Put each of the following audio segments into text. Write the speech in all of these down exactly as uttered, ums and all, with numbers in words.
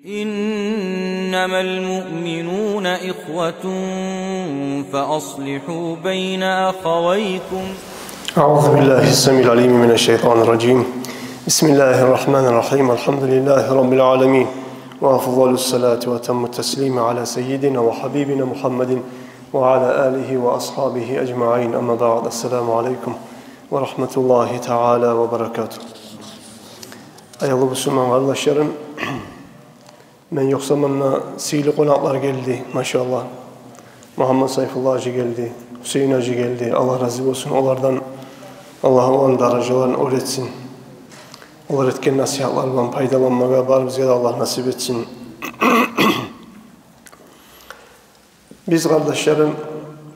إنما المؤمنون إخوة فأصلحوا بين أخويكم. أعوذ بالله السميع العليم من الشيطان الرجيم. بسم الله الرحمن الرحيم. الحمد لله رب العالمين. وأفضل الصلاة وأتم التسليم على سيدنا وحبيبنا محمد وعلى آله وأصحابه أجمعين. أما بعد. السلام عليكم ورحمة الله تعالى وبركاته. Аявлу бусурман къардашларым, мен ёкъсам, мунда сыйлы къонакълар гелди, машаллагь. Мугьаммат Сайфулла гьажи гелди, Гьусейин гьажи гелди. Аллагь рази болсун олардан. Аллагь оланы даражаларын оьр этсин. Олар этген насигьатлардан пайдаланмагъа барыбызгъа да Аллагь насип этсин. Биз, къардашларым,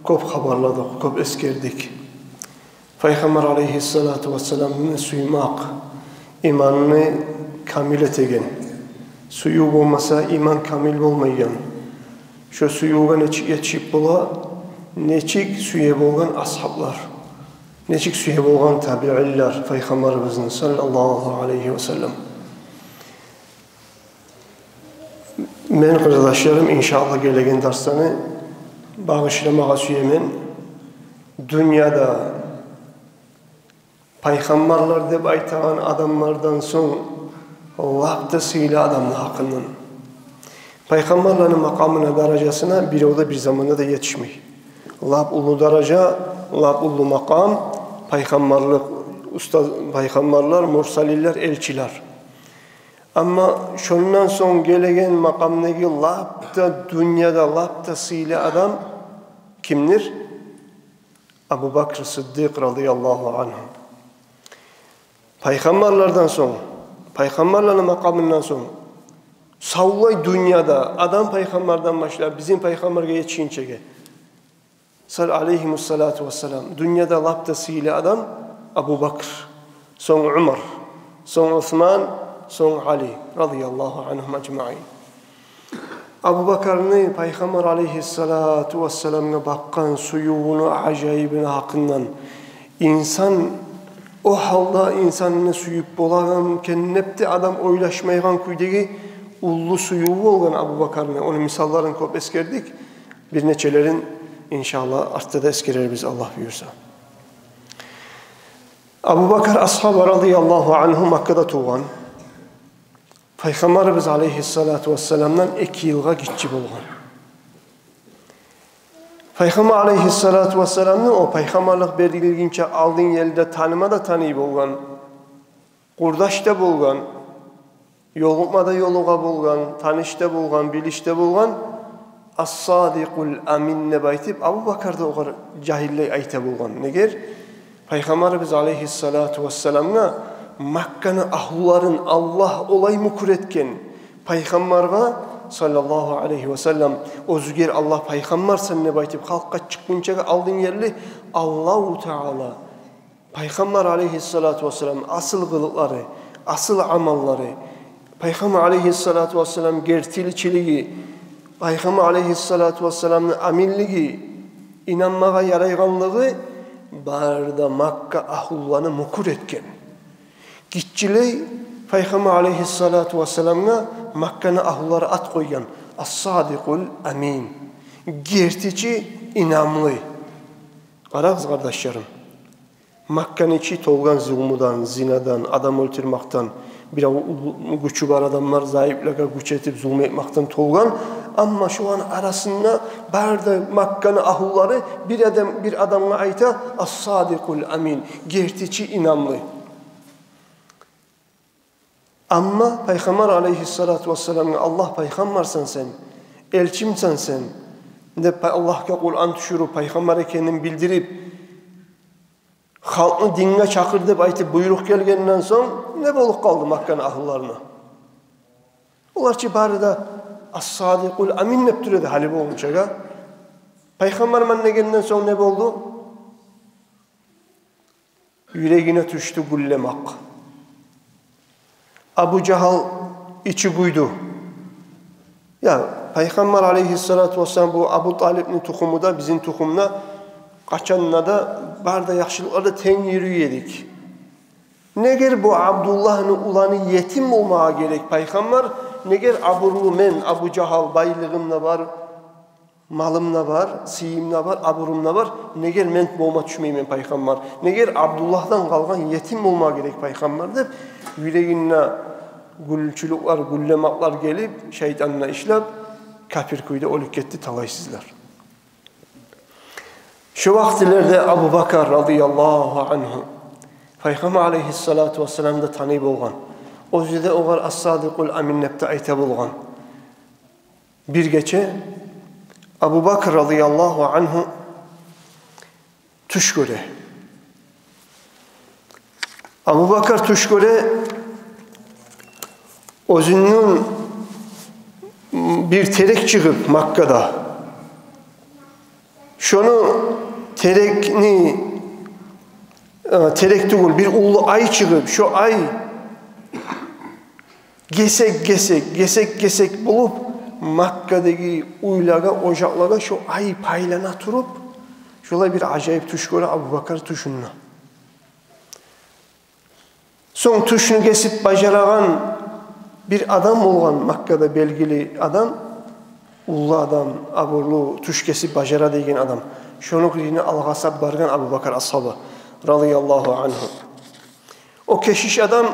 кёп хабарладыкъ, кёп эсгердик. Пайхаммар алайгьиссалату вассаламны сюймек иманны камил этеген. Сююв болмаса, иман камил болмайгъан. Шо сюювге нечик етишип бола, нечик сюе болгъан асгьаблар, нечик сюе болгъан табиинлер Пайхаммарыбызны, саллаллагьу алайгьи ва саллам. Мен, къардашларым, иншааллагь, гелеген дарсланы багъышламагъа сюемен дюньяда пайхаммарлар деп айтагъан адамлардан сонг лап да сыйлы адамны гьакъындан. Пайхаммарланы макъамына, даражасына бирев де бир заманда да етишмей. Лап уллу даража, лап уллу макъам — пайхаммарлыкъ, устаз, пайхаммарлар, мурсалинлер, элчилер. Амма шондан сонг гелеген макъамдагъы лап да, дюньяда лап да сыйлы адам кимдир? Абу Бакр Сыддикъ радияллагьу ангьу. Пайхаммарлардан сонг, пайхаммарланы макъамындан сонг, савлай дюньяда Адам пайхаммардан башлап бизин пайхаммаргъа етишгинчеге, сал-, алайгьимуссалату вассалам, дюньяда лап да сыйлы адам Абу Бакр, сонг Умар, сонг Усман, сонг Али, радияллагьу ангьум ажмаин. Абу Бакрны Пайхаммар алайгьиссалату вассаламгъа бакъгъан сюювюню ажайыбыны гьакъындан. Инсан о гьалда инсанны сююп болагъан, кенепти адам ойлашмайгъан кюйдеги уллу сюювю болгъан Абу Бакрны. Ону мисалларын кёп эсгердик. Бир нечелерин, иншааллагь, артда да эсгерербиз, Аллагь буюрса. Абу Бакр асгьаба радияллагьу ангьу Маккада тувгъан. Пайхаммарыбыз алайгьиссалату вассаламдан эки йылгъа гиччи болгъан. Пайхаммар алайгьиссалату вассаламны о пайхаммарлыкъ берилгинче алдын ерли де таныма да таный болгъан, къурдаш да болгъан, ёлукъма да ёлугъа болгъан, таныш да болгъан, билиш де болгъан. Ас-Садикъул Амин деп айтып, Абу Бакр да огъар жагьиллей айта болгъан. Негер? Пайхаммарыбыз алайгьиссалату вассаламгъа Макканы агьлуларын Аллагь олай мюкюр этген. Пайхаммаргъа, саллаллагьу алайгьи ва саллам, оьзюгер Аллагь пайхаммарсан деп айтып халкъгъа чыкъгъынчагъа алдын ерли Аллагьу Таала Пайхаммар алайгьиссалату вассалам асыл къылыкълары, асыл амаллары, Пайхаммар алайгьиссалату вассалам гертиличилиги, Пайхаммар алайгьиссалату вассаламны аминлиги, инанмагъа ярайгъанлыгъы бары да Макка агьлуланы мюкюр этген. Гиччилей Пайхаммар алайгьиссалату вассаламгъа Макканы агьлулары ат къойгъан: Ас-Садикъул Амин, гертичи, инамлы. Къарагъыз, къардашларым, Макканы ичи толгъан зулмудан, зинадан, адам оьлтюрмекден, бирев уллу гючю бар адамлар зайыплагъа гюч этип зулму этмекден толгъан. Амма шоланы арасында бары да Макканы агьлулары бир адам, бир адамгъа айта: Ас-Садикъул Амин, гертичи, инамлы. Амма Пайхаммар алайгьиссалату вассаламгъа Аллагь пайхаммарсан сен, элчимсен сен деп, Аллагьгъа Къуран тюшюрюп, пайхаммар экенин билдирип, халкъны динге чакъыр деп айтып буйрукъ гелгенден сонг, не болуп къалды Макканы агьлуларына? Олар чы бары да Ас-Садикъул Амин деп тура эди гьали болгъунчагъа. Пайхаммарман дегенден сонг не болду? Юрегине тюшдю гюллемек. Абу Жагьил ичи гюйдю. Я, Пайхаммар алайгьиссалату вассалам, бу Абу Талипни тухуму да, бизин тухум да, къачан да, бары да яхшылыкъларда тенг юрюй эдик. Негер бу Абдуллагьны уланы етим болмагъа герек Пайхаммар, Негер абурлу мен, Абу Жагьал, байлыгъым да бар, малым да бар, сыйым да бар, абурум да бар. Негер мен болма тюшмеймен пайхаммар? Негер Абдуллагьдан къалгъан етим болма герек пайхаммар?» — деп, юрегинде гюлчюлюклер, гюллемеклер гелип, шайтан да ишлеп, капир кюйде оьлюп гетди талайсызлар. Шо вакътилерде Абубакар радияллагьу ангьу, пайхаммар алайгьиссалату вассаламны да таный болгъан. Оьзю де огъар Ас-Садикъул Амин деп де айта болгъан. Бир гече Абубакар радияллагьу ангьу тюш гёре. Абубакар тюш гёре, оьзюнден бир терек чыгъып Маккада. Шону терекни, э, терек тюгюл, бир уллу ай чыгъып, шо ай гесек-гесек, гесек-гесек болуп, Маккадагъы уьйлеге, ожакълагъа шо ай пайлана туруп, шолай бир ажайып тюш гёре Абубакар тюшюнде. Сонг тюшню гесип бажарагъан бир адам болгъан, Маккада белгили адам, уллу адам, абурлу, тюш гесип бажара деген адам. Шону къырыйына алгъасап баргъан Абубакар асгьаба радияллагьу ангьу. О кешиш адам,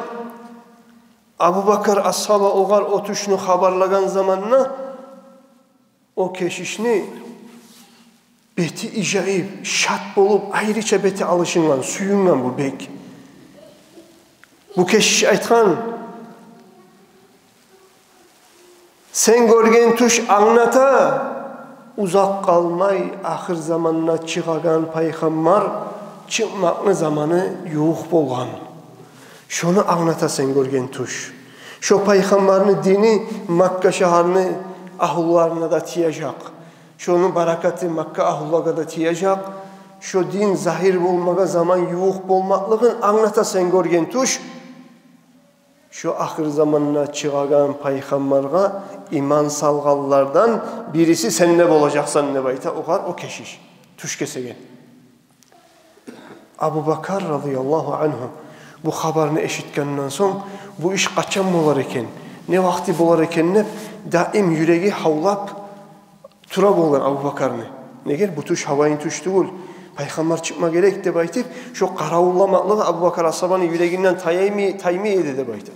Абубакар асгьаба огъар о тюшню хабарлагъан заманда, о кешишни бети ижайып, шат болуп, айрыча бети алышынгъан, сююнген бу бек. Бу кешиш айтгъан: «Сен гёрген тюш англата, узакъ къалмай ахыр заманда чыгъагъан пайхаммар чыкъмакъны заманы ювукъ болгъан. Шону англата сен гёрген тюш. Шо пайхаммарны дини Макка шагьарны агьлуларына да тиежек. Шону баракаты Макка агьлулагъа да тиежек. Шо дин загьир болмагъа заман ювукъ болмакълыгъын англата сен гёрген тюш. Шо ахыр заманда чыгъагъан пайхаммаргъа иман салгъанлардан бириси сен де болажакъсан», — деп айта огъар о кешиш, тюш гесеген. Абубакар радияллагьу ангьу бу хабарны эшитгенден сонг, бу иш къачан болар экен, не вакъти болар экен деп, даим юреги гьавлап тура болгъан Абубакарны. Негер бу тюш гьавайын тюш тюгюл, пайхаммар чыкъма герек деп айтып, шо къаравулламакълыгъы Абубакар асгьабаны юрегинден таймай, таймай эди деп айта.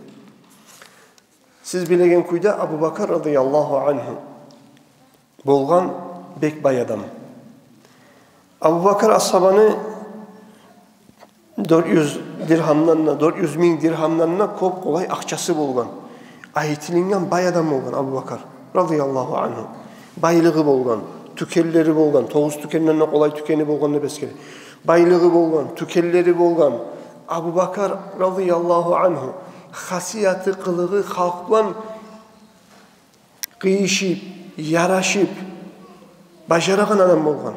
Сиз билеген кюйде Абубакар радияллагьу ангьу болгъан бек бай адам. Абубакар асгьабаны дёрт юз диргьамдан да, дёрт юз минг диргьамдан да кёп къолай акъчасы болгъан. Айтылынгъан бай адам болгъан Абубакар радияллагьу ангьу. Байлыгъы болгъан, тюкенлери болгъан, тогъуз тюкенден де къолай тюкени болгъан деп эсгере. Байлыгъы болгъан, тюкенлери болгъан. Абубакар радияллагьу ангьу хасияты, къылыгъы халкъ булан къыйышып, ярашып бажарагъан адам болгъан.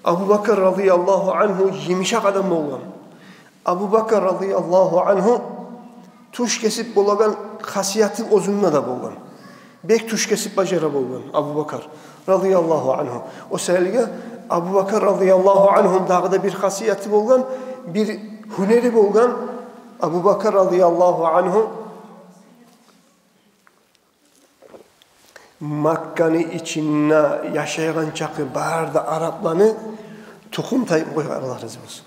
Абубакар радияллагьу ангьу йымышакъ адам болгъан. Абубакар радияллагьу ангьу тюш гесип болагъан хасияты оьзюнде де болгъан. Бек тюш гесип бажара болгъан Абубакар радияллагьу ангьу. О саялгъа Абубакар радияллагьу ангьуну дагъы да бир хасияты болгъан, бир гьюнери болгъан. Абубакар радияллагьу ангьу Макканы ичинде яшайгъан чакъы бары да арапланы тухум-тайпа, къой, Аллагь рази болсун,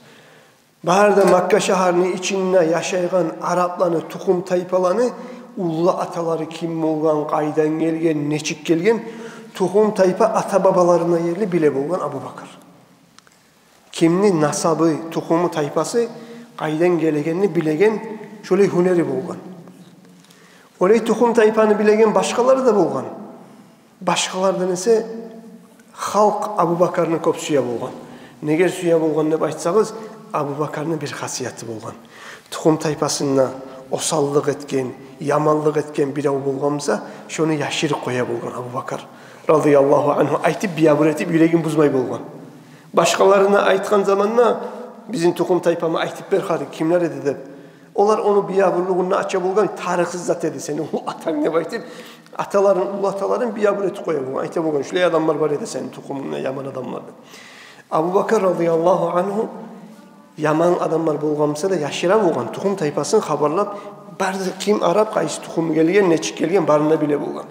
бары да Макка шагьарны ичинде яшайгъан арапланы тухум-тайпаланы, уллу аталары ким болгъан, къайдан гелген, нечик гелген, тухум-тайпа ата-бабаларына ерли биле болгъан Абубакар. Кимни насабы, тухуму, тайпасы, къайдан гелегенни билеген шолай гьюнери болгъан. Олай тухум-тайпаны билеген башгъалары да болгъан. Башгъалардан эсе халкъ Абубакарны кёп сюе болгъан. Негер сюе болгъан деп айтсагъыз, Абубакарны бир хасияты болгъан. Тухум-тайпасында осаллыкъ этген, яманлыкъ этген бирев болгъан буса, шону яшырып къоя болгъан Абубакар радияллагьу ангьу, айтып, биябур этип, юрегин бузмай болгъан. Башгъаларына айтгъан заманда: «Бизин тухум-тайпаны айтып бер хари, кимлер эди?» — деп. Олар ону биябурлугъун ача болгъан: «Тарыкъсыз зат эди сени уллу атанг», — деп айтып, аталарын, уллу аталарын биябур этип къоя болгъан. Айта болгъан: «Шулай адамлар бар эди сени тухумунгда, яман адамлар», — деп. Абубакар радияллагьу ангьу Яман адамлар болгъан буса да, яшыра болгъан, тухум-тайпасын хабарлап, бары да ким арап, къайсы тухум гелген, нечик гелген, барын да биле болгъан.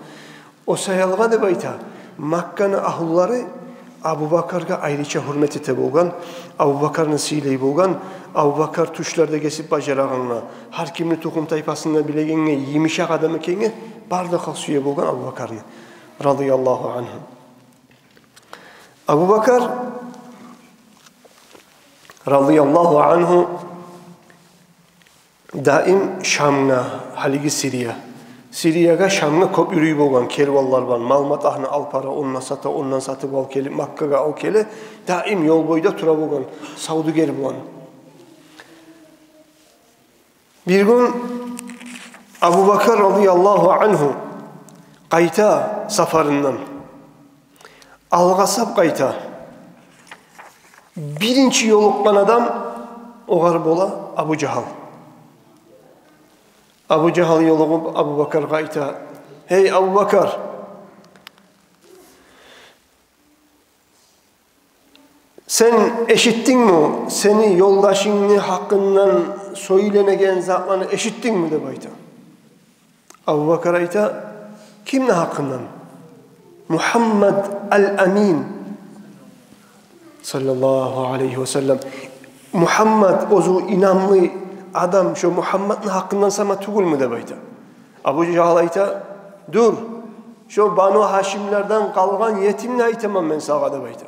О саялгъа деп айта, Макканы агьлулары Абубакаргъа айрыча гьюрмет эте болгъан, Абубакарны сыйлай болгъан, Абубакар тюшлерде гесип бажарагъангъа, гьар кимни тухум-тайпасын да билегенге, йымышакъ адам экенге, бары да халкъ сюе болгъан Абубакарны, радияллагьу ангьу. Абубакар, радияллагьу ангьу, даим Шамгъа, гьалиги Сирия, Сириягъа, Шамгъа кёп юрюй болгъан, керванлар бар, мал-матагьны алып бара, онда сата, ондан сатып алып гелип, Маккагъа алып геле, даим ёл бойда тура болгъан, савдюгер болгъан. Бир гюн Абубакар, радияллагьу ангьу, къайта сапарындан. Алгъасап къайта. Биринчи ёлукъгъан адам огъар бола Абу Жагьал. Абу Жагьал ёлугъуп Абубакаргъа айта: «Гьей, Абубакар, сен эшитдингми, сени ёлдашынгны гьакъындан сёйленеген затланы эшитдингми?» — деп айта. Абубакар айта: «Кимни гьакъындан?» — «Мугьаммад ал-Амин, саллаллагьу алайгьи ва саллам. Мугьаммад, оьзю инамлы адам, шо Мугьаммадны гьакъындан сама тюгюлмю?» — деп айта. Абу Жагьал айта: «Дюр, шо Бану Гьашимлерден къалгъан етимни айтаман мен сагъа», — деп айта.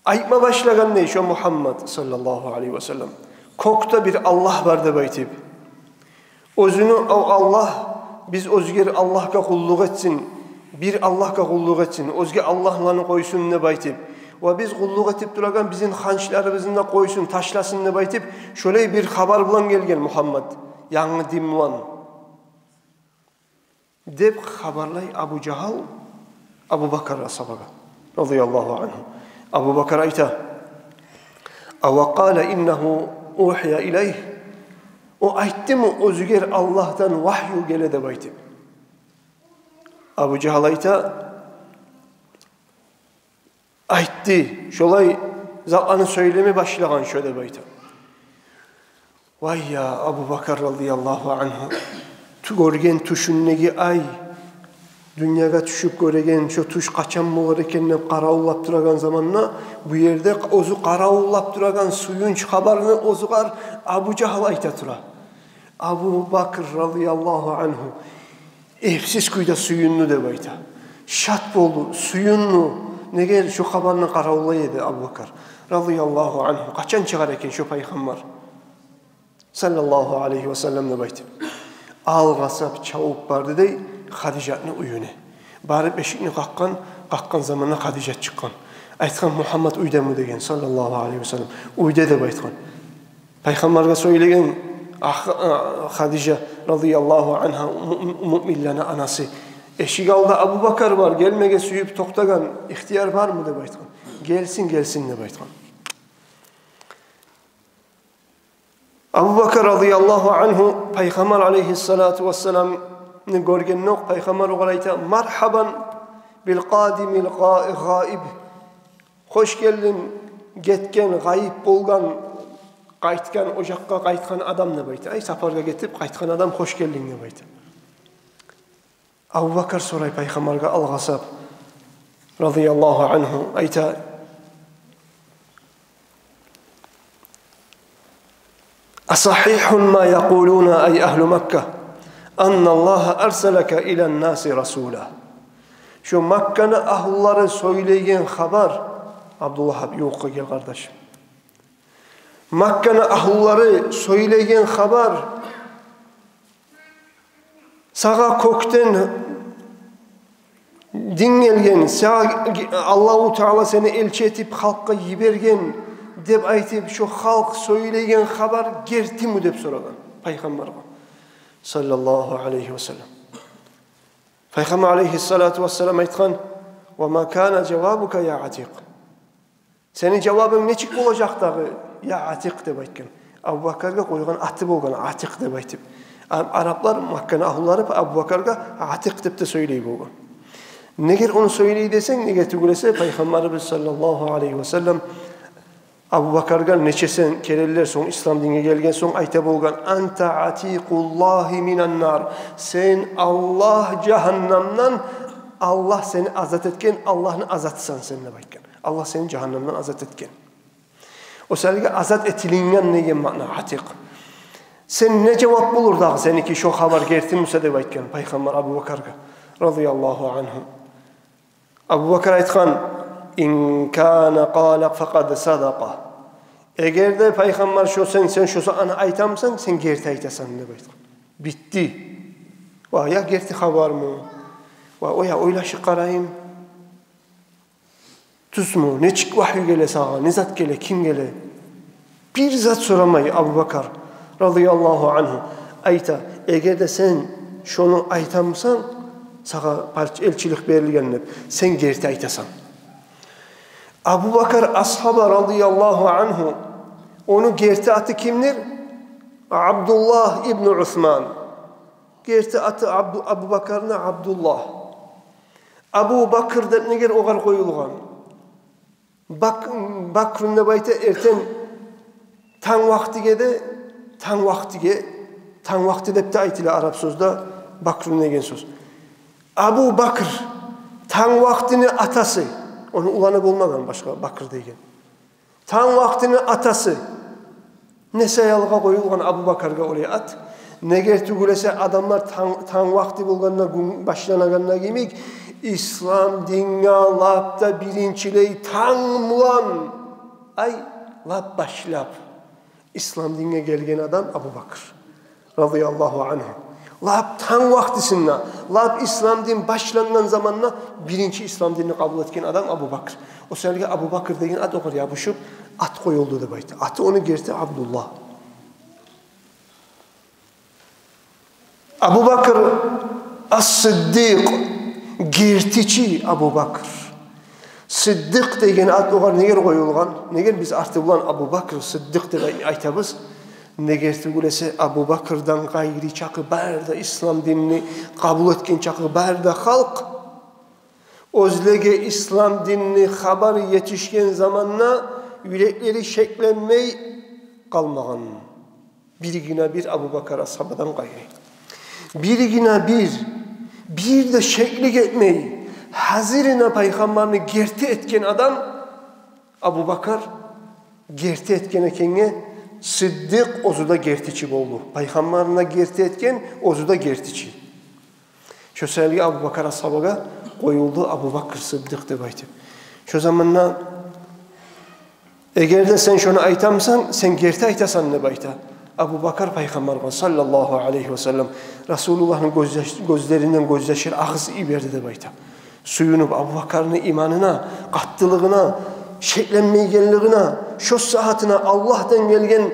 Айтма башлагъан дей шо Мугьаммад, саллаллагьу алайгьи ва саллам, кёкде бир Аллагь бар деп айтып, оьзюню, о Аллагь, биз оьзге Аллагьгъа къуллукъ этсин, бир Аллагьгъа къуллукъ этсин, оьзге аллагьланы къойсун деп айтып, ва биз къуллукъ этип турагъан бизин ханчларыбызны да къойсун, ташласын деп айтып, шолай бир хабар булан гелген Мугьаммад, янгы дин булан. Деп хабарлай Абу Жагьал Абубакар асгьабагъа, радияллагьу ангьу. Абубакар айта: «Ава къала иннагьу угьия илайгь?» О айтдымы, оьзюгер Аллагьдан вагью геле деп айтып? Абу Жагьал айта: «Айтды, шолай затланы сёйлеме башлагъан шо», — деп айта. Вай я, Абубакар, радияллагьу ангьу, тю-, гёрген тюшюндеги ай, дюньягъа тюшюп гёреген шо тюш къачан болар экен деп къаравуллап турагъан заманда, бу ерде оьзю къаравуллап турагъан сююнч хабарны оьзюгер Абу Жагьал айта тура. Абубакр, радияллагьу ангьу, эпсиз кюйде сююндю деп айта. Шат болду, сююндю. Неге, шо хабарны къаравуллай эди Абубакр, радияллагьу ангьу, къачан чыгъар экен шо пайхаммар, саллаллагьу алайгьи ва саллам, деп айтып. Алгъасап чабып барды дей Хадижатны уьюне. Барып эшикни къакъгъан, къакъгъан заманда Хадижат чыкъгъан. Айтгъан: «Мугьаммад уьйдеми?» — деген, саллаллагьу алайгьи ва саллам. «Уьйде», — деп айтгъан. Пайхаммаргъа сёйлеген, ах-, а, Хадижа, радияллагьу ангьа, му-, муъминлени анасы. «Эшик алда Абубакар бар, гелмеге сююп токътагъан, ихтияр бармы?» — деп айтгъан. «Гелсин, гелсин», — деп айтгъан. Абубакр, радияллагьу ангьу, Пайхаммар, алайгьиссалату вассаламны гёргенде окъ, Пайхаммар огъар айта: «Маргьабан бил къадимил гъа-, гъаиб». «Хош гелдинг, гетген, гъайып болгъан, къайтгъан, о якъгъа къайтгъан адам», — деп айта. Ай, сапаргъа гетип къайтгъан адам, хош гелдинг деп айта. Абубакр сорай Пайхаммаргъа алгъасап, радияллагьу ангьу, айта: «Асагьигьун ма якъулуна, ай агьлу Макка, анналлагьа арсалака илан-наси расула?» Шо Макканы агьлулары сёйлейген хабар, Абдуллагь, ювукъгъа гел, къардашым. Макканы агьлулары сёйлейген хабар, сагъа кёкден дин гелген, сагъа Аллагьу Таала сени элчи этип халкъгъа йиберген деп айтып, шо халкъ сёйлейген хабар гертими деп сорагъан Пайхаммаргъа, саллаллагьу алайгьи ва саллам. Пайхаммар, алайгьиссалату вассалам, айтгъан: «Ва ма кана жавабука, я Атикъ?» Сени жавабынг нечик болажакъ дагъы, я Атикъ, деп айтгъан. Абубакргъа къойгъан аты болгъан, Атикъ деп айтып. А-, араплар, Макканы агьлулары Абубакргъа Атикъ деп де сёйлей болгъан. Неге ону сёйлей десенг, неге тюгюл эсе, Пайхаммарыбыз, саллаллагьу алайгьи ва саллам, Абубакаргъа нечесен керенлер сонг, ислам динге гелген сонг, айта болгъан: «Анта атикъуллагьи минан нар». Сен Аллагь жагьаннамдан, Аллагь сени азат этген, Аллагьны азатысан сен деп айтгъан. Аллагь сени жагьаннамдан азат этген. О саялы азат этилинген деген маъна атикъ. Сен не жавап болур дагъы сеники, шо хабар герти буса деп айтгъан Пайхаммар Абубакаргъа, радияллагьу ангьу. Абубакар айтгъан: «Ин кана къала факъад садакъа». Эгер де Пайхаммар шо сен, сен шо затны айтамысан, сен герти айтасан деп айтгъан. Битди. Ва я герти хабармы? Ва о я ойлашып къарайым. Тюзмю? Нечик вагьи геле сагъа? Не зат геле? Ким геле? Бир зат сорамай Абубакар, радияллагьу ангьу, айта: «Эгер де сен шону айтамысан, сагъа палч-, элчилик берилген деп, сен герти айтасан». Абубакар асгьаба, радияллагьу ангьу, ону герти аты кимдир? Абдуллагь ибну Усман. Герти аты Абду-, Абубакарны Абдуллагь. Абу Бакр деп негер огъар къоюлгъан? Бак-, бакрун деп айта эртен танг вакътиге де, танг вакътиге, танг вакъти деп де айтыла арап сёзде бакрун деген сёз. Абу Бакр, танг вакътини атасы. Ону уланы болмагъан башгъа Бакр деген. Танг вакътини атасы. Не саялгъа къоюлгъан Абубакаргъа олай ат? Негер тюгюл эсе адамлар танг, танг вакъти болгъанда, гюн башланагъанда йимик, ислам динге лап да биринчилей танг булан, ай, лап башлап ислам динге гелген адам Абубакр, радияллагьу ангьу. Лап танг вакътисинде, лап ислам дин башлангъан заманда биринчи ислам динни къабул этген адам Абубакр. О саялы Абубакр деген ат огъар ябушуп, ат къоюлду деп айта. Аты ону герти Абдуллагь. Абубакр ас-Сыддикъ, гертичи Абубакр. Сыддикъ деген ат огъар негер къоюлгъан? Негер биз арты булан Абубакр Сыддикъ деп ай-, айтабыз? Негер тюгюл эсе Абубакрдан къайры чакъы бары да ислам динни къабул этген чакъы бары да халкъ, оьзлеге ислам динни хабар етишген заманда юреклери шекленмей къалмагъан. Биргине бир Абубакар асгьабадан къайры. Биргине бир, бир де шеклик этмей, гьазирине Пайхаммарны герти этген адам Абубакар герти этген экенге, Сыддикъ оьзю де гертичи болду. Пайхаммарны да герти этген, оьзю де гертичи. Шо саялы Абубакар асгьабагъа къоюлду Абубакр Сыддикъ деп айтып. Шо заманда: «Эгер де сен шону айтамысан, сен герти айтасан», — деп айта Абубакар Пайхаммаргъа, саллаллагьу алайгьи ва саллам. Расулуллагьны гёзьяш-, гёзлеринден гёзьяшлар агъып йиберди деп айта. Сююнюп Абубакарны иманына, къаттылыгъына, шекленмейгенлигине, шо сагьатына Аллагьдан гелген,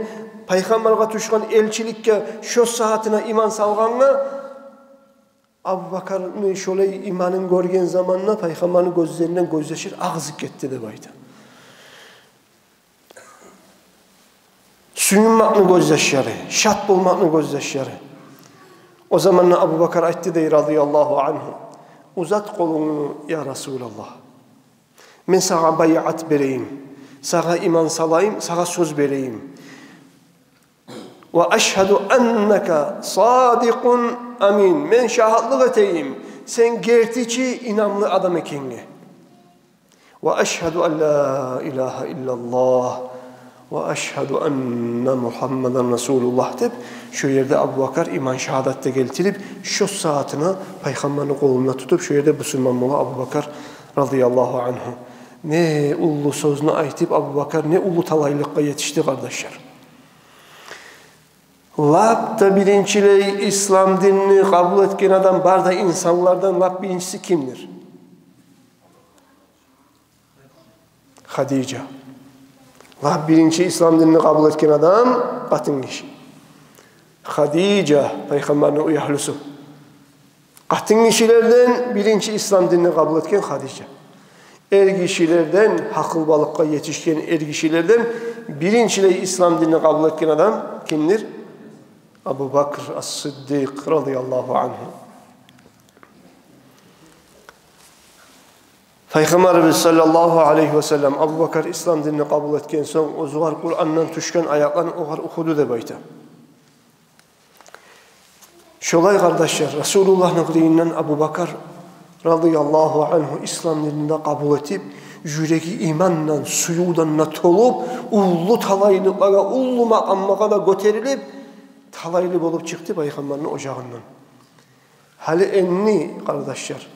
Пайхаммаргъа тюшген элчиликге шо сагьатына иман салгъангъа, Абубакарны шолай иманын гёрген заманда Пайхаммарны гёзлеринден гёзьяшлар агъып гетди деп айта. Сююнмекни гёзьяшлары, шат болмакъны гёзьяшлары. О заманда Абубакар айтды дей, радияллагьу ангьу: «Узат къолунгну, я Расулаллагь. Мен сагъа байъат берейим, сагъа иман салайым, сагъа сёз берейим. Ва ашгьаду аннака садикъун амин. Мен шагьатлыкъ этейим, сен гертичи, инамлы адам экенге. Ва ашгьаду ан ла илагьа иллаллагь, ва ашгьаду анна Мугьаммадан расулуллагь», — деп, шо ерде Абубакар иман шагьадат да гелтирип, шо сагьатына Пайхаммарны къолун да тутуп, шо ерде бусурман бола Абубакар, радияллагьу ангьу. Не уллу сёзню айтып Абубакар, не уллу талайлыкъгъа етишди, къардашлар. Лап да биринчилей ислам динни къабул этген адам бар да инсанлардан лап биринчиси кимдир? Хадижа. Лап биринчи ислам динни къабул этген адам къатын гиши. Хадижа, Пайхаммарны уьягьлюсю. Къатын гишилерден биринчи ислам динни къабул этген Хадижа. Эр гишилерден, гьакъылбалыкъгъа етишген эр гишилерден биринчилей ислам динни къабул этген адам кимдир? Абубакр ас-Сыддикъ, радияллагьу ангьу. Пайхаммарыбыз саллаллагьу алайгьи васаллам Абубакар ислам динни къабул этген сонг, оьзюгъар Къурандан тюшген аятланы огъар охуду деп айта. Шолай, къардашлар, Расулуллагьны къырыйындан Абубакар радияллагьу ангьу ислам динни де къабул этип, жюреги имандан, сюювден де толуп, уллу талайлыкълагъа, уллу макъамлагъа да гётерилип, талайлы болуп чыкъды Пайхаммарны ожагъындан. Гьали энни, къардашлар,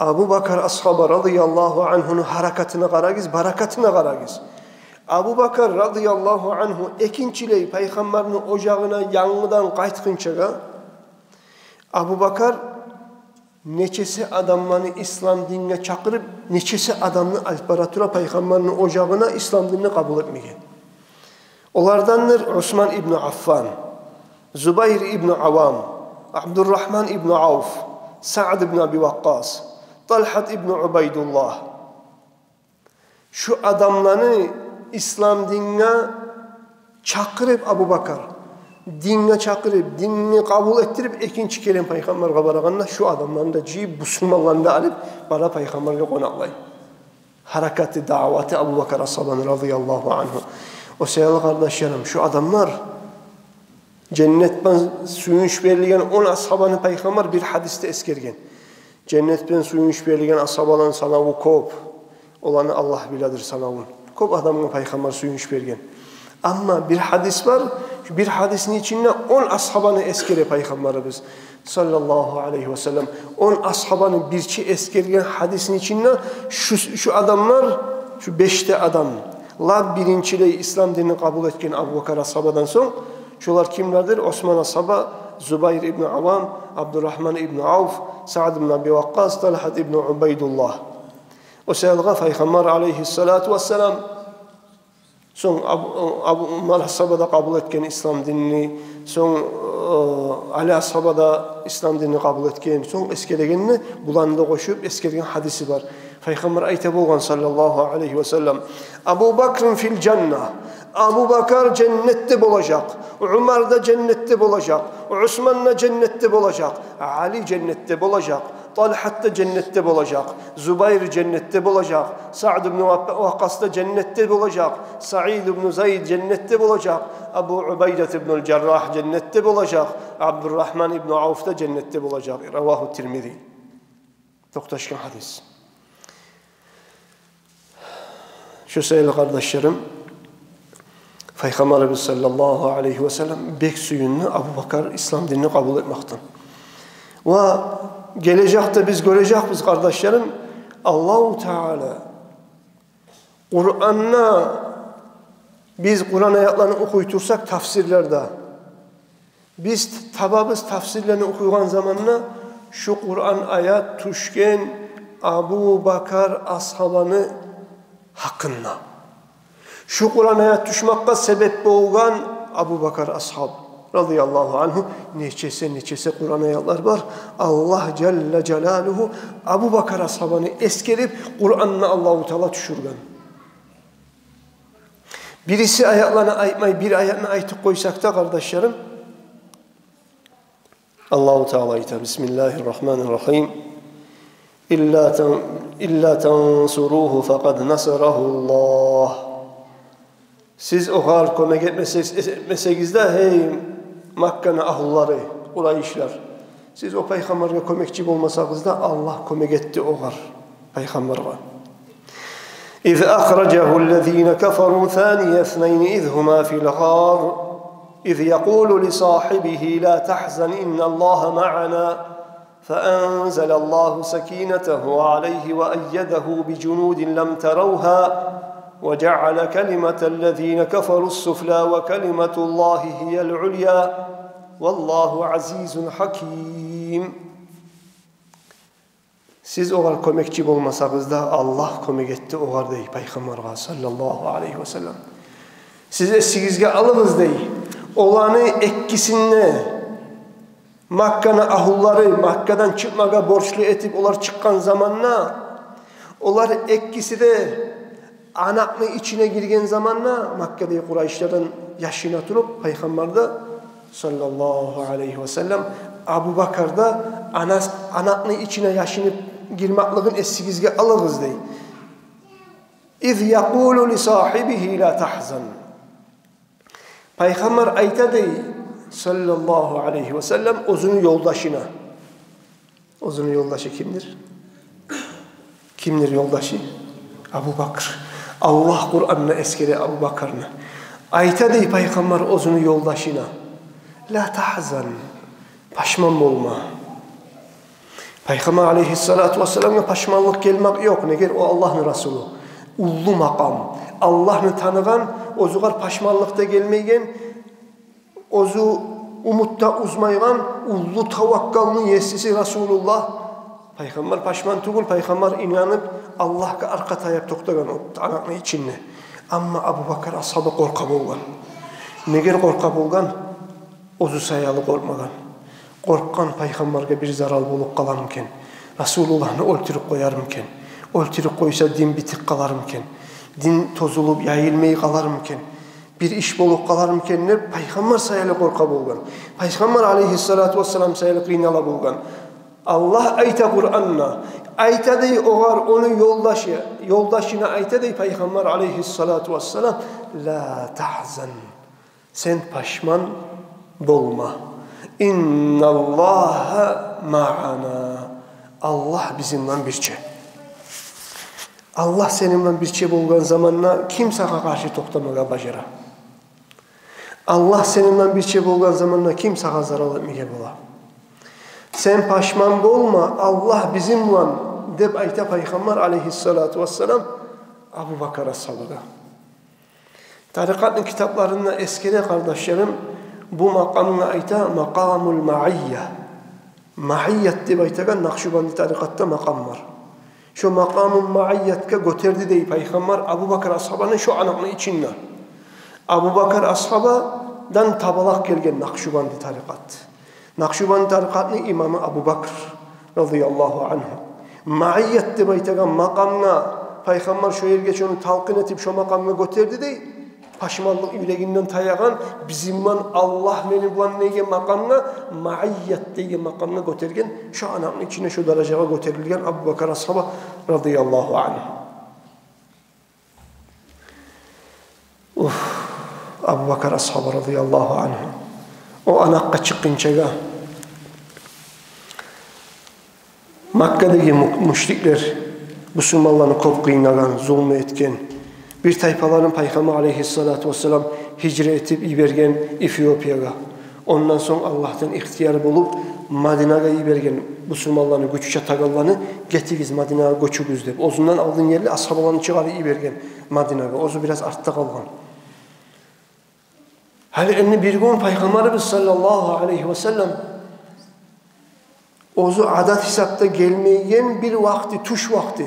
Абубакар асгьаба радияллагьу ангьуну гьаракатына къарагъыз, баракатына къарагъыз. Абубакар радияллагьу ангьу экинчилей Пайхаммарны ожагъына янгыдан къайтгъынчагъа, Абубакар нечесе адамланы ислам динге чакъырып, нечесе адамны алып бара тура Пайхаммарны ожагъына ислам динни къабул этмеге. Олардандыр Усман ибну Аффан, Зубайр ибну Аввам, Абдуррагьман ибну Авф, Саад ибну Аби Вакъкъас, Талгьат ибну Убайдуллагь. Шу адамланы ислам динге чакъырып Абубакар, динге чакъырып, динни къабул этдирип, экинчи керен Пайхаммаргъа барагъанда, шу адамланы да жыйып, бусурманланы да алып бара Пайхаммаргъа къонакълай. Гьаракаты, даъваты Абубакар асгьабаны радияллагьу ангьу. О саялы, къардашларым, шу адамлар, женнетден сююнч берилген он асгьабаны Пайхаммар бир гьадисде эсгерген. Женнетден сююнч берилген асгьабаланы санаву кёп. Оланы Аллагь биледир санавун. Кёп адамгъа Пайхаммар сююнч берген. Амма бир гьадис бар, шу бир гьадисни ичинде он асгьабаны эсгере Пайхаммарыбыз саллаллагьу алайгьи васаллам. Он асгьабаны бирче эсгерген гьадисни ичинде шу, шу адамлар, шу беш де адам, лап биринчилей ислам динни къабул этген Абубакар асгьабадан сонг, шолар кимлердир? Усман асгьаба, Зубайр ибну Аввам, Абдуррагьман ибну Авф, Саад ибну Аби Вакъкъас, Талгьат ибну Убайдуллагь. О саялы Пайхаммар алайгьиссалату вассалам, сонг Абу, Абу Умар асгьаба да къабул этген ислам динни, сонг, э, Али асгьаба да ислам динни къабул этген, сонг эсгерегенде буланы да къошуп эсгерген гьадиси бар. Пайхаммар айта болгъан саллаллагьу алайгьи васаллам: «Абу Бакрин фил жанна». Абубакар женнетде болажакъ, Умар да женнетде болажакъ, Усман да женнетде болажакъ, Али женнетде болажакъ, Талгьат да женнетде болажакъ, Зубайр женнетде болажакъ, Саад ибну Вакъ-, Вакъкъас да женнетде болажакъ, Саид ибну Зайд женнетде болажакъ, Абу Убайдат ибнул Жаррагь женнетде болажакъ, Абдуррагьман ибну Авф да женнетде болажакъ. Равагьу Тирмизи. Токъташгъан гьадис. Шо саялы, къардашларым, Пайхаммарыбыз саллаллагьу алайгьи васаллам бек сююндю Абубакар ислам динни къабул этмекден. Ва гележекде биз гёрежекбиз, къардашларым, Аллагьу Таала Къуранда, биз Къуран аятланы охуй турсакъ, тафсирлерде, биз табабыз, тафсирлени охуйгъан заманда шу Къуран аят тюшген Абубакар асгьабаны гьакъында. Шу Къуран аят тюшмекге себеп болгъан Абубакар асгьаб, радияллагьу ангьу. Нечесе, нечесе Къуран аятлар бар, Аллагь жалла жалалугьу Абубакар асгьабаны эсгерип, Къуранда Аллагьу Таала тюшюрген. Бириси аятланы айтмай, бир аятны айтып къойсакъ да, къардашларым, Аллагьу Таала айта: «Бисмиллагьи ррагьмани ррагьим. Илла тан-, илла тансуругьу факъад насарагьу Ллагь». Сиз огъар кёмек этмесегиз, этмесегиз де, гьей Макканы агьлулары, къурайшлар, сиз о Пайхаммаргъа кёмекчи болмасагъыз да, Аллагь кёмек этди огъар, Пайхаммаргъа. إذ أخرجه الذين كفروا ثاني اثنين إذ هما في الغار إذ يقول لصاحبه لا تحزن إن الله معنا فأنزل الله سكينته عليه وأيده بجنود لم تروها وجعل كلمة الذين كفروا السفلى وكلمة الله هي العليا والله عزيز حكيم. Сиз огъар кёмекчи болмасагъыз да, Аллагь кёмек этди огъар, дей, Пайхаммаргъа, саллаллагьу алайгьи васаллам. Сиз эсигизге алыгъыз, дей, оланы экисин де, Макканы агьлулары Маккадан чыкъмагъа борчлу этип, олар чыкъгъан заманда, олар экиси де анакъны ичине гирген заманда, Маккадагъы къурайшлардан яшына туруп, Пайхаммар да, саллаллагьу алайгьи васаллам, Абубакар да анас-, анакъны ичине яшынып гирмеклигин эсигизге алыгъыз, дей. «Из якъулу ли сахибихи ла тахзан». Пайхаммар айта, дей, саллаллагьу алайгьи ва саллам, оьзюню ёлдашына. Оьзюню ёлдашы кимдир? Кимдир ёлдашы? Абу Бакр. Аллагь Къуранда эсгере Абу Бакрны. Айта, дей, Пайхаммар оьзюню ёлдашына: «Ла тахзан, пашман болма». Пайхаммар алайгьиссалату вассаламгъа пашманлыкъ гелмек ёкъ. Неге? О Аллагьны Расулу. Уллу макъам. Аллагьны таныгъан, оьзюгер пашманлыкъ да гелмейген, оьзю умут да уьзмейген, уллу таваккалны есиси Расулуллагь. Пайхаммар пашман тюгюл, Пайхаммар инанып, Аллагьгъа аркъа таяп токътагъан о анакъны ичинде. Амма Абу Бакр асгьаба къоркъа болгъан. Неге къоркъа болгъан? Оьзю саялы къоркъмагъан. Къоркъгъан, Пайхаммаргъа бир зарал болуп къаламы экен? Расулуллагьны оьлтюрюп къоярмы экен? Оьлтюрюп къойса, дин битип къалармы экен? Дин тозулуп, яйылмай къалармы экен? Бир иш болуп къалармы экен деп, Пайхаммар саялы къоркъа болгъан. Пайхаммар алайгьиссалату вассалам саялы къыйнала болгъан. Аллагь айта Къуранда, айта, дей, огъар, ону ёлдашы, ёлдашына айта, дей, Пайхаммар алайгьиссалату вассалам: «Ла тахзан». Сен пашман болма. «Инналлагьа маъана». Аллагь бизин булан бирче. Аллагь сени булан бирче болгъан заманда ким сагъа къаршы токътамагъа бажара? Аллагь сени булан бирче болгъан заманда ким сагъа зарал этмеге бола? Сен пашман болма, Аллагь бизин булан, деп айта Пайхаммар алайгьиссалату вассалам Абу Бакр асгьабагъа. Тарикъатны китапларында эсгере, къардашларым, бу макъамгъа айта макъамул маъия. Маъият деп айтагъан накъшубанди тарикъатда макъам бар. Шо макъамул маъиятгъа гётерди, дей, Пайхаммар Абу Бакр асгьабаны шо анакъны ичинде. Абу Бакр асгьабадан табалакъ гелген накъшубанди тарикъат. Накъшубанди тарикъатны имамы Абу Бакр, радияллагьу ангьу. Маъият деп айтагъан макъамгъа, Пайхаммар шо ерге шону талкъин этип, шо макъамгъа гётерди, дей. Пашманлыкъ юрегинден таягъан, бизин булан, Аллагь мени булан деген макъамгъа, маъият деген макъамгъа гётерген, шо анакъны ичинде шо даражагъа гётерилген Абу Бакр асгьаба, радияллагьу ангьу. Уф, Абу Бакр асгьаба, радияллагьу ангьу, о анакъгъа чыкъгъынчагъа Маккадагъы му-, мушриклер бусурманланы кёп къыйнагъан, зулму этген. Бир тайпаларын Пайхаммар алайгьиссалату вассалам гьижра этип йиберген Эфиопиягъа. Ондан сонг Аллагьдан ихтияр болуп, Мадинагъа йиберген бусурманланы, гючю чатагъанланы, «Гетигиз, Мадинагъа гёчюгюз», — деп. Оьзюнден алдын ерли асгьабаланы чыгъарып йиберген Мадинагъа. Оьзю бираз артда къалгъан. Гьали энни бир гюн Пайхаммарыбыз саллаллагьу алайгьи ва саллам оьзю адат гьисапда гелмейген бир вакъти, тюш вакъти,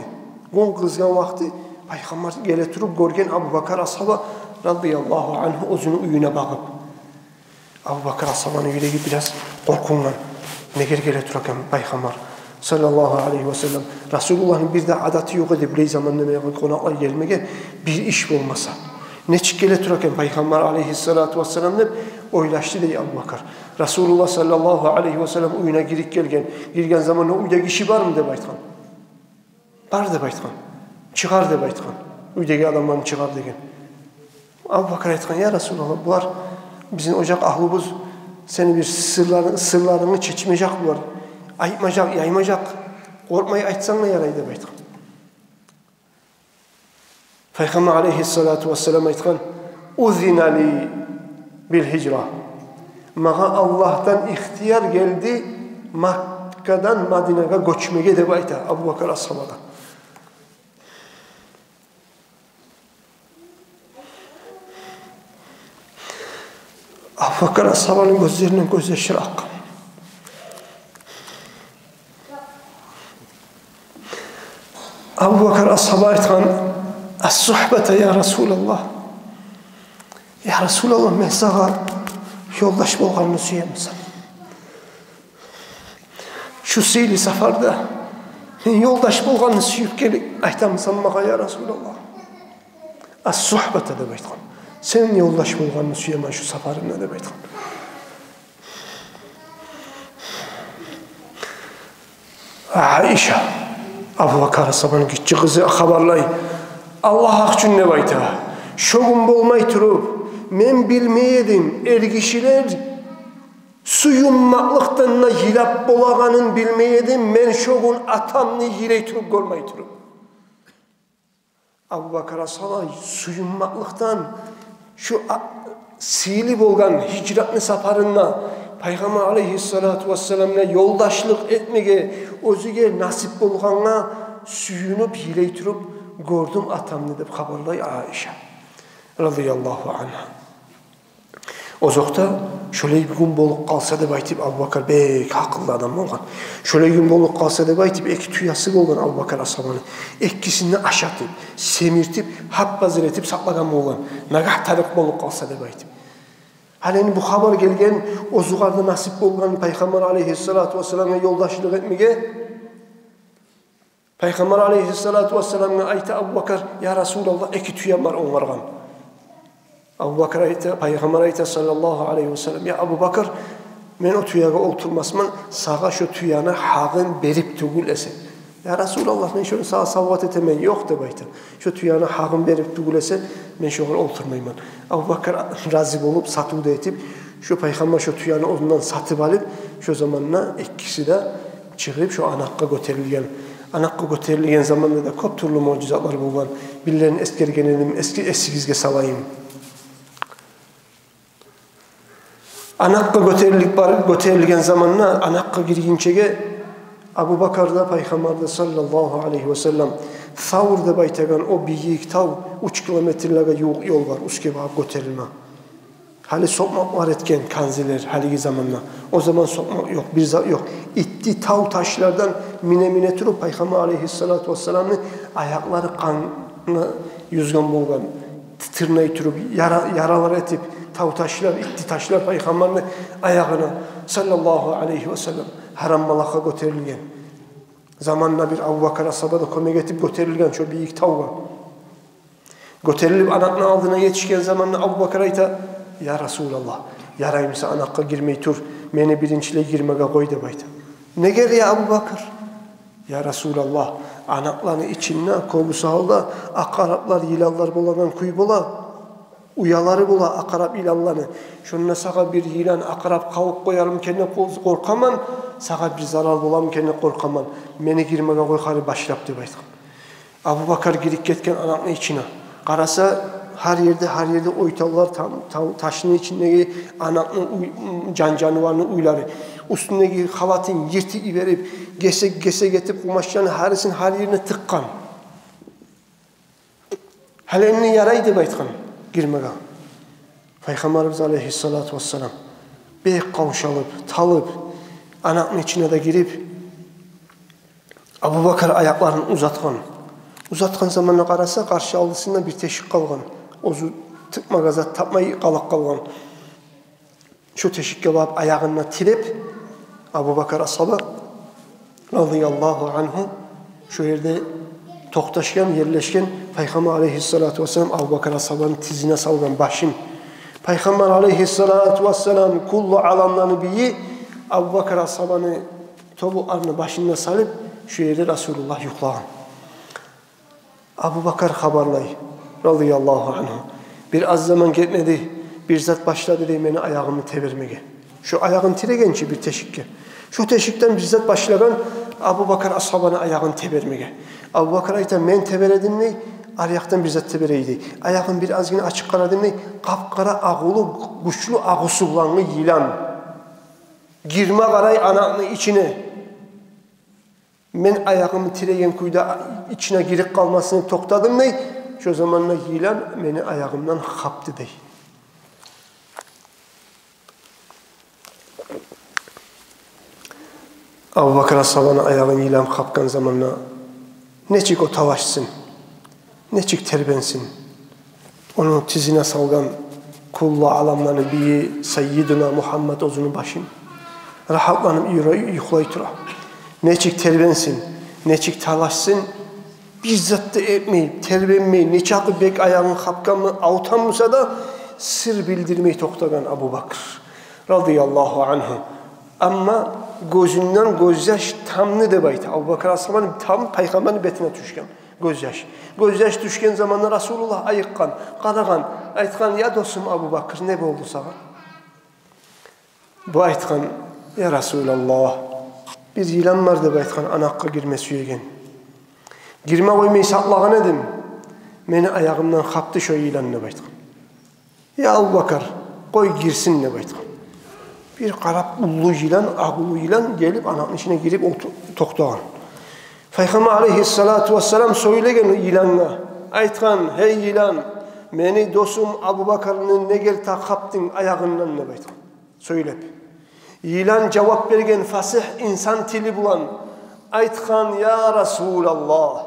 гюн къызгъан вакъти, Пайхаммар геле туруп гёрген Абу Бакр асгьаба, радияллагьу ангьу, оьзюню уьюне багъып. Абу Бакр асгьабаны юреги бираз къоркъунгъан. Неге геле тура экен Пайхаммар саллаллагьу алайгьи ва саллам? Расулуллагьны бир де адаты ёкъ эди булай заманда мени къонакълар гелмеге, бир иш болмаса. Нечик геле тура экен Пайхаммар алайгьиссалату вассалам деп ойлашды, дей, Абу Бакр. Расулуллагь саллаллагьу алайгьи ва саллам уьюне гирип гелген. Гирген заманда: «Уьйде гиши бармы?» — деп айтгъан. «Бар», — деп айтгъан. «Чыгъар», — деп айтгъан. «Уьйдеги адамланы чыгъар», — деген. Абу Бакр айтгъан: «Я Расулаллагь, булар бизин ожакъ агьлюбюз, сени бир сырларынг-, сырларынгны чечмежек булар. Айтмажакъ, яймажакъ. Къоркъмай айтсанг да ярай», — деп айтгъан. Пайхаммар алайгьиссалату вассалам айтгъан: «Узина ли бил гьижра». Магъа Аллагьдан ихтияр гелди Маккадан Мадинагъа гёчмеге, деп айта Абу Бакр асгьабагъа. Абу Бакр асгьабаны гёзлеринден гёзьяшлар акъгъан. Абу Бакр асгьаба айтгъан: «Ас-сухбата, я Расулаллагь». «Я Расулаллагь, мен сагъа ёлдаш болгъанны сюемен. Шу сыйлы сапарда мен ёлдаш болгъанны сююп гелип айтамысан магъа, я Расулаллагь?» «Ас-сухбата», — деп айтгъан. «Сен ёлдаш болгъанны сюемен шу сапарымда», — деп айтгъан. Айша, Абубакар асгьабаны гиччи къызы хабарлай: «Аллагь гьакъ учун, — деп айта, — шо гюн болмай туруп, мен билмей эдим, эргишилер сююнмакълыкъдан да йылап болагъанын билмей эдим, мен шо гюн атамны йылай туруп гёрмей туруп». Абубакар асгьаба сююнмакълыкъдан, шо а-, сыйлы болгъан гьижратны сапарында Пайхаммар алайгьиссалату вассаламгъа ёлдашлыкъ этмеге оьзюне насип болгъангъа сююнюп, йылай туруп гёрдюм атамны, — деп хабарлай Айша, радияллагьу ангьа. Озокъда, шолай гюн болуп къалса деп айтып, Абубакар бек гьакъыллы адам болгъан. Шолай гюн болуп къалса деп айтып, эки тюеси болгъан Абубакар асгьабаны. Экисин де ашатып, семиртип, гьап-гьазир этип сакълагъан болгъан. Нагагь тарыкъ болуп къалса деп айтып. Гьали энни бу хабар гелген, оьзюгъар да насип болгъан Пайхаммар алайгьиссалату вассаламгъа ёлдашлыкъ этмеге. Пайхаммар алайгьиссалату вассаламгъа айта Абубакар: «Я Расулаллагь, эки тюем бар онгаргъан». Абубакар айта, Пайхаммар айта, саллаллагьу алайгьи вассаллам: «Я Абубакар, мен о тюеге олтурмасман, сагъа шо тюени гьакъын берип тюгюл эсе». «Я Расулаллагь, мен шону сагъа савгъат этемен». «Ёкъ, — деп айта, — шо тюени гьакъын берип тюгюл эсе, мен шогъар олтурмайман». Абубакар рази болуп, сатыв да этип, шо Пайхаммар шо тюени оьзюнден сатып алып, шо заманда экиси де чыгъып, шо анакъгъа гётерилген. Анакъгъа гётерилген заманда да кёп тюрлю муъжизатлар болгъан. Бирлерин эсгерген эдим, эсги-, эсигизге салайым. Анакъгъа гётерилип бар-, гётерилген заманда, анакъгъа гиргинчеге Абубакар да, Пайхаммар да, саллаллагьу алайгьи вассаллам, Савр деп айтагъан о бийик тав, уьч километрлеге ювукъ ёл бар, уьстге багъып гётерилме. Гьали сокъмакълар этген канзилер гьалиги заманда. О заман сокъмакъ ёкъ, бир зат ёкъ. Итти тав ташлардан мине-мине туруп, Пайхаммар алайгьиссалату вассаламны аякълары къангъа юзген болгъан. Титирней туруп, яра-, яралар этип, тав ташлар, итти ташлар Пайхаммарны аягъына, саллаллагьу алайгьи вассаллам, гьарам балагьгъа гётерилген. Заманында бир Абубакар асгьаба да кёмек этип гётерилген шо бийик тавгъа. Гётерилип, анакъны алдына етишген заманда Абубакар айта: «Я Расулаллагь, яраймыса, анакъгъа гирмей тур, мени биринчилей гирмеге къой», — деп айта. «Неге, я Абубакар?» «Я Расулаллагь, анакъланы ичинде кёбюсю гьалда акъараплар, йыланлар болагъан кюй бола, уялары бола акъарап, йыланланы. Шонда сагъа бир йылан, акъарап къагъып къоярмы экен деп къоркъаман, сагъа бир зарал боламы экен деп къоркъаман. Мени гирмеге къой гьали башлап», — деп айтгъан. Абубакар гирип гетген анакъны ичине. Къараса, гьар ерде, гьар ерде ойталлар, та-, та-, ташны ичиндеги анакъны уй-, жан-жаныварны уйлары. Уьстюндеги халатын йыртып йиберип, гесек-гесек этип, къумачланы гьарисин гьар ерине тыкъгъан. «Гьали энни ярай», — деп айтгъан гирмеге. Пайхаммарыбыз алайгьиссалату вассалам бек къавшалып, талып, анакъны ичине де гирип, Абубакар аякъларын узатгъан. Узатгъан заманда къараса, къаршы алдысында бир тешик къалгъан. Оьзю тыкъмагъа зат тапмай къалып къалгъан. Шо тешикге барып, аягъын тиреп, Абубакар асгьаба, радияллагьу ангьу, шо ерде токъташгъан, ерлешген. Пайхаммар алайгьиссалату вассалам Абубакар асгьабаны тизине салгъан башын. Пайхаммар алайгьиссалату вассалам, куллу аламланы бийи, Абубакар асгьабаны тобукъларына башын да салып, шо ерде Расулуллагь юхлагъан. Абубакар хабарлай, радияллагьу ангьу: «Бир аз заман гетмеди, бир зат башлады, — дей, — мени аягъымны тебермеге». Шо аягъын тиреген чи бир тешикге. Шо тешикден бир зат башлагъан Абубакар асгьабаны аягъын тебермеге. Абубакар айта: «Мен тебередим, — дей, — аръякъдан бир зат теберей», — дей. «Аягъым бир азгъына ачып къарадым, — дей, — къап-къара агъулу, гючлю агъусу булангъы йылан гирме къарай анакъны ичине. Мен аягъымны тиреген кюйде ичине гирип къалмасын деп токътадым, — дей. — Шо заманда йылан мени аягъымдан хапды», — дей. Абубакар асгьабаны аягъын йылан хапгъан заманда нечик о талашсын, нечик тербенсин. Ону тизине салгъан куллу аламланы бийи Саййидуна Мугьаммад оьзюню башын. Рагьатланып юре-, юхлай тура. Нечик тербенсин, нечик талашсын, бир зат да этмей, тербенмей, нечакъы бек аягъын хапгъанмы, авуртгъан буса да, сыр билдирмей токътагъан Абубакр, радияллагьу ангьу. Амма Гёзюнден гёзьяш тамды деп айта. Абубакар асгьабаны там Пайхаммарны бетине тюшген гёзьяш. Гёзьяш тюшген заманда Расулуллагь айыкъгъан, къарагъан, айтгъан: «Я досум Абубакар, не болду сагъа?» Бу айтгъан: «Я Расулаллагь, бир йылан бар, — деп айтгъан, — анакъгъа гирме сюеген. Гирме къоймай сакълагъан эдим. Мени аягъымдан хапды шо йылан», — деп айтгъан. «Я Абубакар, къой гирсин», — деп айтгъан. Бир къарап, уллу йылан, акъ уллу йылан гелип, анакъны ичине гирип олту-, токътагъан. Пайхаммар алейгьиссалату вассалам сёйлеген йылангъа, айтгъан: «Гьей йылан, мени досум Абубакарны неге тагъып хапдынг аягъындан?» — деп айтгъан. Сёйлеп. Йылан жавап берген фасигь инсан тили булан, айтгъан: «Я Расулаллагь,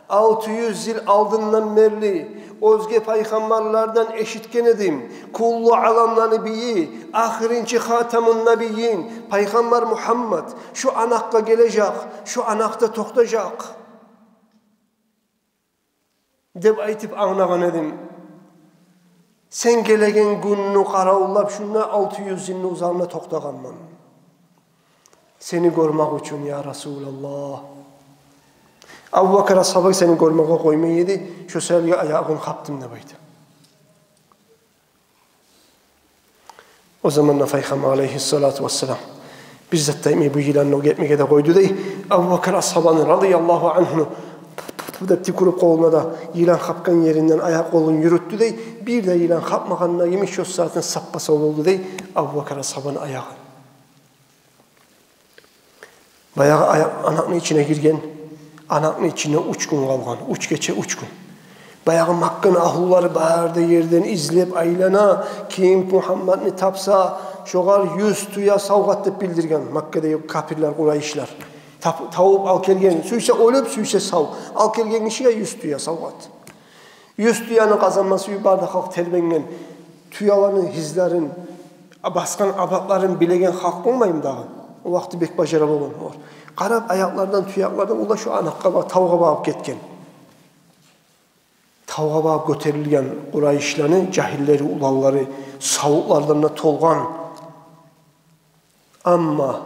алты юз йыл алдындан берли оьзге пайхаммарлардан эшитген эдим: куллу аламланы бийи, ахырынчы хатамун набийин, Пайхаммар Мухаммад шо анакъгъа гележек, шо анакъда токътажакъ деп айтып англагъан эдим. Сен гелеген гюнню къаравуллап, шунда алты юз йылны узагъында токътагъанман сени гёрмек учун, я Расулаллагь. Абубакар асгьабагъа сени гёрмеге къоймай эди, шо саялы аягъын хапдым», — деп айта. О заманда Пайхаммар алейгьиссалату вассалам: «Бир зат да этмей, бу йыланны о гетмеге де къойду», — дей. Абубакар асгьабаны, радияллагьу ангьуну, пу-пу-пу деп тюкюрюп къолуна да, йылан хапгъан еринден аякъ-къолун юрютдю дей. Бир де йылан хапмагъанда йимик, шо сагьатдан сап-сав болду дей Абубакар асгьабаны аягъы. Баягъы аякъ анакъны ичине гирген, анакъны ичинде уьч гюн къалгъан, уьч гече, уьч гюн. Баягъы Макканы агьлулары бары да ерден излеп айлана, ким Мухаммадны тапса, шогъар юз тюе савгъат деп билдирген Маккадагъы капирлер, къурайшлар. Тап-, тавуп ал гелген, сюйсе оьлюп, сюйсе сав, ал гелген гишиге юз тюе савгъат. Юз тюени къазанмасы уьчюн бары да халкъ тербенген. Тюелени гьызларын, басгъан абатларын билеген халкъ болмаймы дагъы? О вакъти бек бажара болгъан олар. Къарап, аякълардан, тюякълардан, олар шо анакъгъа ба-, тавгъа багъып гетген. Тавгъа багъып гётерилген къурайшланы жагьиллери, уланлары, савутлардан да толгъан. Амма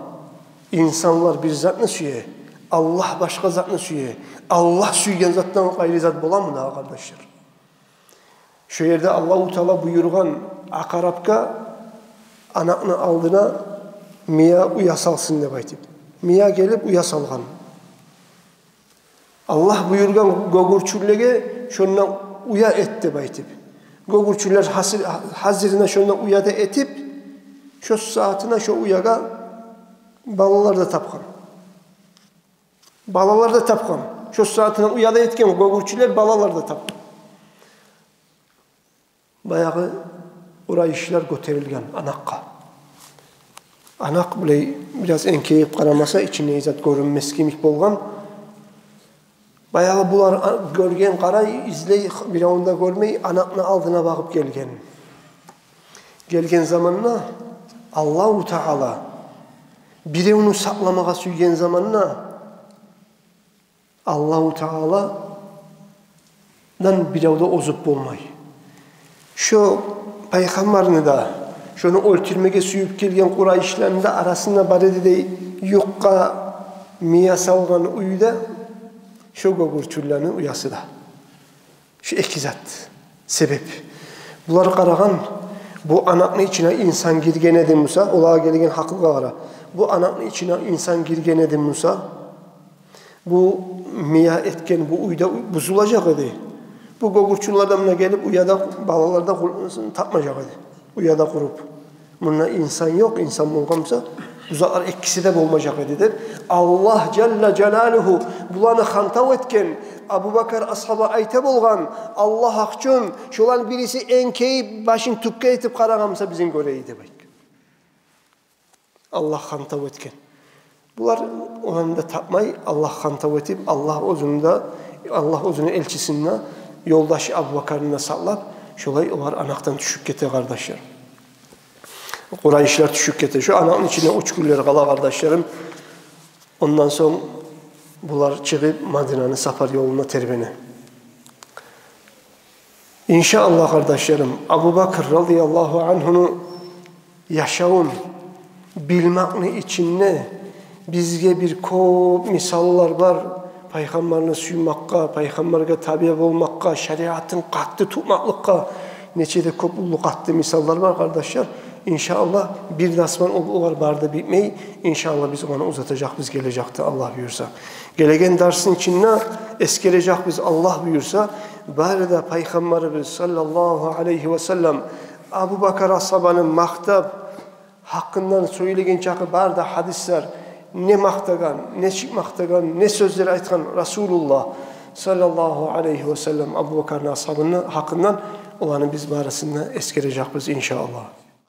инсанлар бир затны сюе, Аллагь башгъа затны сюе. Аллагь сюйген затдан къайры зат боламы дагъы, къардашлар? Шо ерде Аллагьу Таала буюргъан акъарапгъа анакъны алдына мия, уя салсын деп айтып. Мия гелип уя салгъан. Аллагь буюргъан гёгюрчюнлеге шонда уя эт деп айтып. Гёгюрчюнлер гьазир-, гьазирине шонда уя да этип, шо сагьатына шо уягъа балалар да тапгъан. Балалар да тапгъан. Шо сагьатына уя да этген гёгюрчюнлер, балалар да тапгъан. Баягъы къурайшлар гётерилген анакъгъа. Анакъ булай бираз энкейип къарамаса, ичинде зат гёрюнмес йимик болгъан. Баягъы булар а-, гёрген, къарай, излей, биревню де гёрмей, анакъны алдына багъып гелген. Гелген заманда Аллагьу Таала биревню сакъламагъа сюйген заманда, Аллагьу Тааладан бирев де озуп болмай. Шо пайхаммарны да, шону оьлтюрмеге сююп гелген къурайшланы да арасында бар эди дей юкъгъа мия салгъан уьй де, шо гёгюрчюнлени уясы да. Шу эки зат себеп. Булар къарагъан, бу анакъны ичине инсан гирген эди буса, олагъа гелген гьакъылгъа къара. Бу анакъны ичине инсан гирген эди буса, бу мия этген бу уьй де бузулажакъ эди. Бу гёгюрчюнлер де муна гелип, уя да, балалар да къул-, тапмажакъ эди. Уя да къуруп. Мунда инсан ёкъ, инсан болгъан буса, бу затлар экиси де болмажакъ эди деп, Аллагь жалла жалалугьу буланы хантав этген. Абубакар асгьаба айта болгъан: «Аллагь гьакъ учун, шоланы бириси энкейип, башын тюпге этип къарагъан буса, бизин гёрей», — деп айтгъан. Аллагь хантав этген. Булар оланы да тапмай, Аллагь хантав этип, Аллагь оьзюню де, Аллагь оьзюню элчисин де, ёлдашы Абубакарны да сакълап, шолай олар анакъдан тюшюп гете, къардашлар. Къурайшлар тюшюп гете. Шо анакъны ичинде уьч гюнлер къала, къардашларым. Ондан сонг булар чыгъып, Мадинаны сапар ёлуна тербене. Иншааллагь, къардашларым, Абубакр радияллагьу ангьуну яшавун билмекни ичинде Бизге бир кёп мисаллар бар. Пайхаммарны сюймекге, пайхаммаргъа табиъ болмакъгъа, шариатын къатты тутмакълыкъгъа нече де кёп уллу къатты мисаллар бар, къардашлар. Иншааллагь, бир дарс булан ол, олар бары да битмей. Иншааллагь, биз ону узатажакъбыз гележекде, Аллагь буюрса. Гелеген дарсны ичинде эсгережекбиз, Аллагь буюрса, бары да пайхаммарыбыз саллаллагьу алайгьи ва саллам Абубакар асгьабаны макътап, гьакъындан сёйлеген чакъы бары да гьадислер, не макътагъан, нечик макътагъан, не сёзлер айтгъан Расулуллагь саллаллагьу алайгьи ва саллам Абубакарны асгьабыны гьакъындан, оланы биз барысын да эсгережекбиз, иншааллагь.